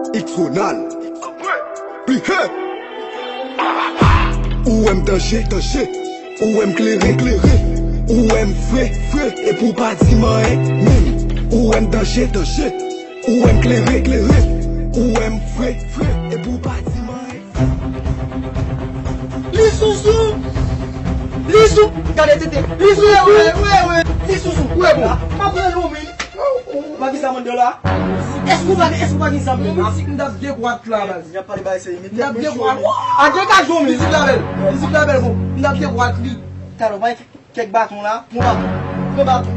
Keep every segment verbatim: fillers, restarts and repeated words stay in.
X Ronald. Pli he. Ou wè m danje, danje. Ou wè m klere, klere. Ou wè m fre, fre. Epi w pa di m anyen, menm. Ou wè m danje, danje. Ou wè m klere, klere. Ou wè m fre, fre. Epi w pa di m anyen. Li sousou! Li sou! Gade tete! Li sousou! Wi, wi, wi! Li sousou! Wi, bon! M ap pran yon men! Ou pa gen zam anndan la? Èske ou pa gen, èske ou pa gen zam menm? Mwen di m t ap degwat la, baz. M t ap degwat. A, gen gad yon men. Mizik la bèl. Mizik la bèl, bon. M t ap degwat li. Talè, ou pa gen kèk baton la? Pran baton. Pran baton.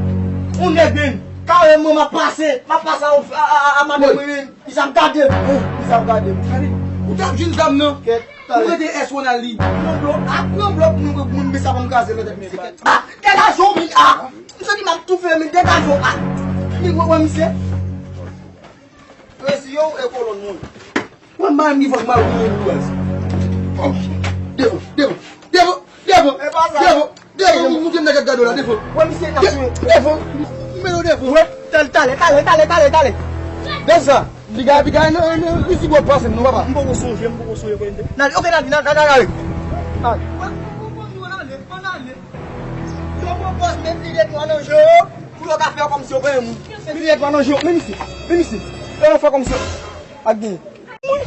Yon nèg menm. Karèman, m ap pase. M ap pase a, a, a, a madanm mwen menm. Li sa ap gade m. Li sa ap gade m. Ou t ap jwenn zam nan. Kèt. Ou rete S Ronald li. Pran blòk. A, pran blòk, mwen, mwen, mwen, men sa pa m kraze nan tèt misye. A, degaje w, men, a. M santi m ap toufe, men degaje w, a. Men, wè, wè, misye. Presi yo e kolòn mwen. Wè, m pa menm ki fòk m al pou yon baz. Devan, devan, devan, devan, devan, devan, moutre m nan gad gado la, devan. Wè, misye, n ap touye. Devan, mete w devan. Wè, talè, talè, talè, talè, talè, talè. Deja. Piga, piga, nan, nan, nan, isi bò pase m, non, papa. M poko sonje, m poko sonje, bò, m te. N ale, ok, n ale, n ale, n ale, n ale. N ale. Yo pran pòz met lidè twa nan je yo, pou yo ka fè kòmsi yo pa gen moun. Met lidè twa nan je yo, men misye, men misye. Yo fè kòmsi yo ak gen. Moun,